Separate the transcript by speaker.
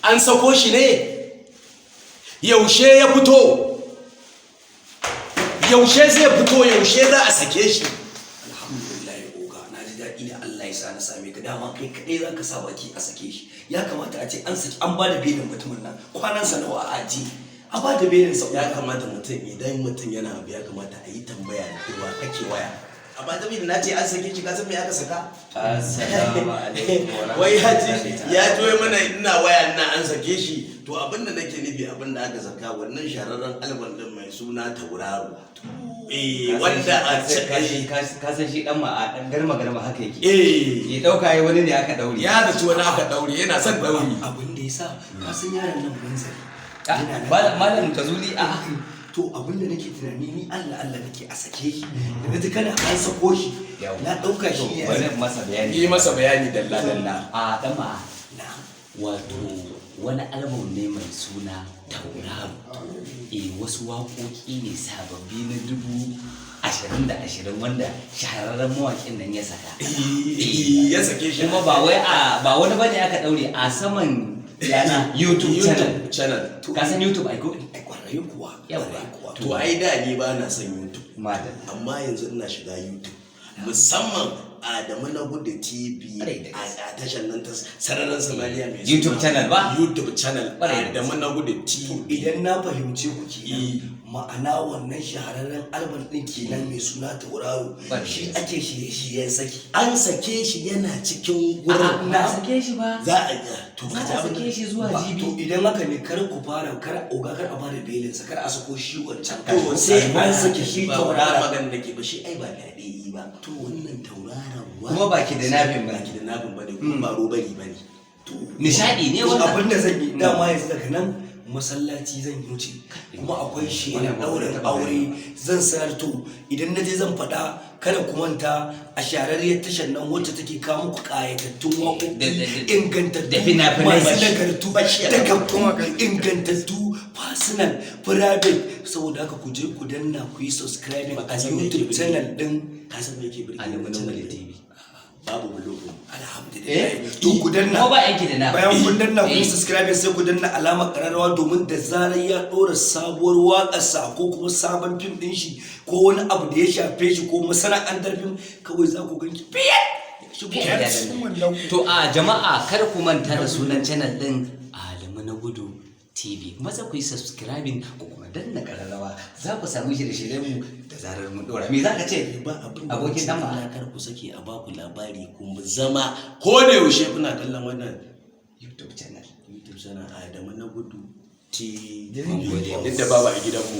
Speaker 1: An sako shi ne? Yaushe ya fito? Yaushe zai fito? Yaushe za a sake shi?
Speaker 2: Alhamdulillah oga, na ji daɗi da Allah ya sa na same ka. Dama kai kaɗai za ka sa baki a sake shi. Ya kamata a ce an saki, an ba da belin mutumin nan. Kwanansa nawa a aji? A ba da belin sa.
Speaker 1: Ya kamata mutum, idan mutum yana abu, ya kamata a yi tambaya da wa kake waya. Amma ta da na ce an sake shi, ka san me aka saka?
Speaker 3: Assalamu alaikum wa
Speaker 1: Wai ya ji
Speaker 3: rahmatullahi.
Speaker 1: Ya ji wai mana ina waya ina an sake shi. To, abin da nake nufi, abin da aka saka, wannan shahararren album din mai suna Tauraro, eh, wanda a
Speaker 3: Ka san shi dan ma dan garma garma haka yake.
Speaker 1: Eh.
Speaker 3: Ya dauka yi wani ne aka daure.
Speaker 1: Ya zaci wani aka daure, yana son dauri.
Speaker 2: Abin da ya sa, ka san yaron nan munzali
Speaker 3: Ah,
Speaker 2: yana nan.
Speaker 3: Malam, malam Kazuli, a
Speaker 2: To, abin da nake tunani ni, Allah Allah nake a sake shi. Da na ji kana an sako shi, na ɗauka shi ne.
Speaker 3: Bari in masa bayani.
Speaker 1: Yi masa bayani dalla dalla.
Speaker 3: A dan ma
Speaker 2: Na.
Speaker 3: Wato wani album ne mai suna Tauraro. Eh, wasu waƙoƙi ne sababbi na 20,020 wanda shahararren mawaƙin nan ya saka.
Speaker 1: Eh, ya sake shi.
Speaker 3: Kuma ba wai a ba wani bane aka daure a saman yana YouTube channel.
Speaker 1: YouTube channel.
Speaker 3: Ka san YouTube ai ko?
Speaker 2: Ai kwarai kuwa.
Speaker 3: Yawwa.
Speaker 2: Kwarai kuwa.
Speaker 1: To, ai da ni ba na son YouTube,
Speaker 3: Madalla.
Speaker 1: amma yanzu ina shiga YouTube, musamman Adamu na Gudu TV.
Speaker 3: Kwarai da
Speaker 1: A tashar nan ta sararin samaniya mai
Speaker 3: YouTube channel ba?
Speaker 1: YouTube channel.
Speaker 3: Kwarai da
Speaker 1: Adamu na Gudu TV.
Speaker 2: Idan na fahimce ku kenan, ma'ana wannan shahararren album din kenan mai suna Tauraro,
Speaker 3: Kwarai
Speaker 2: shi
Speaker 3: da
Speaker 2: ake shirye-shiryen saki?
Speaker 1: An sake shi, yana cikin
Speaker 3: A'a,
Speaker 1: gurin.
Speaker 3: ba a sake shi ba.
Speaker 1: Za a iya to
Speaker 3: Za
Speaker 1: ka ji
Speaker 3: a
Speaker 1: abin
Speaker 3: sake shi zuwa
Speaker 2: Ba, to
Speaker 3: jibi.
Speaker 2: idan haka ne, kar ku fara, kar oga, kar a fara belin sa, kar a sako shi wancan.
Speaker 1: To,
Speaker 2: Sai an sake shi
Speaker 1: ba
Speaker 2: Taurara.
Speaker 1: Magana nake ba, shi ai ba fyaɗe yi ba. To, wannan tauraron wa
Speaker 3: Kuma ba kidnapping ba.
Speaker 1: Ba kidnapping bane, kuma ba robbery bane.
Speaker 2: To,
Speaker 3: Nishadi ne
Speaker 2: to
Speaker 3: wannan.
Speaker 2: Abin da zan yi dama yanzu, daga nan masallaci zan yi wuce, kuma akwai shelar
Speaker 3: Wannan ba
Speaker 2: ɗaurin
Speaker 3: taɓa
Speaker 2: aure zan sanar. To, idan na je zan faɗa. Kada ku manta, a shahararriyar tashar nan wacce take kawo muku ƙayatattun waƙoƙi ingantattu
Speaker 3: Da fina-finai.
Speaker 2: masu nagartu da kafin ingantattu, personal, private. Saboda haka ku je ku danna, ku yi subscribing a
Speaker 1: Ka san me yake
Speaker 2: YouTube
Speaker 1: burge
Speaker 2: channel din
Speaker 1: Ka san me yake burge ni
Speaker 3: Adamu
Speaker 1: da
Speaker 3: na
Speaker 1: channel
Speaker 3: Gudu
Speaker 1: din?
Speaker 3: TV.
Speaker 1: Babu bulogo.
Speaker 2: Alhamdulillah. To, ku danna.
Speaker 3: Kuma ba yanki da na.
Speaker 2: Bayan kun danna, ku yi
Speaker 3: Eh.
Speaker 2: subscribe, sai ku danna alamar kararrawa, domin da zarar ya dora sabuwar waƙarsa ko kuma sabon fim din shi ko wani abu da ya shafe shi ko masana'antar fim, kawai za ku ganki fiye shigo.
Speaker 3: To a jama'a, kar ku manta da sunan channel din Adamu na Gudu TV. Maza ku yi subscribing ku kuma danna kararrawa, za ku samu shirye-shiryen mu da zarar mun dora. Me za ka ce?
Speaker 1: Ba abin da
Speaker 3: Abokin dan ma.
Speaker 1: Kar ku sake a baku labari, ku zama ko da yaushe kuna kallon wannan
Speaker 3: YouTube channel.
Speaker 1: YouTube channel Adamu na Gudu TV.
Speaker 3: Mun gode.
Speaker 1: Duk da babu a gidanmu.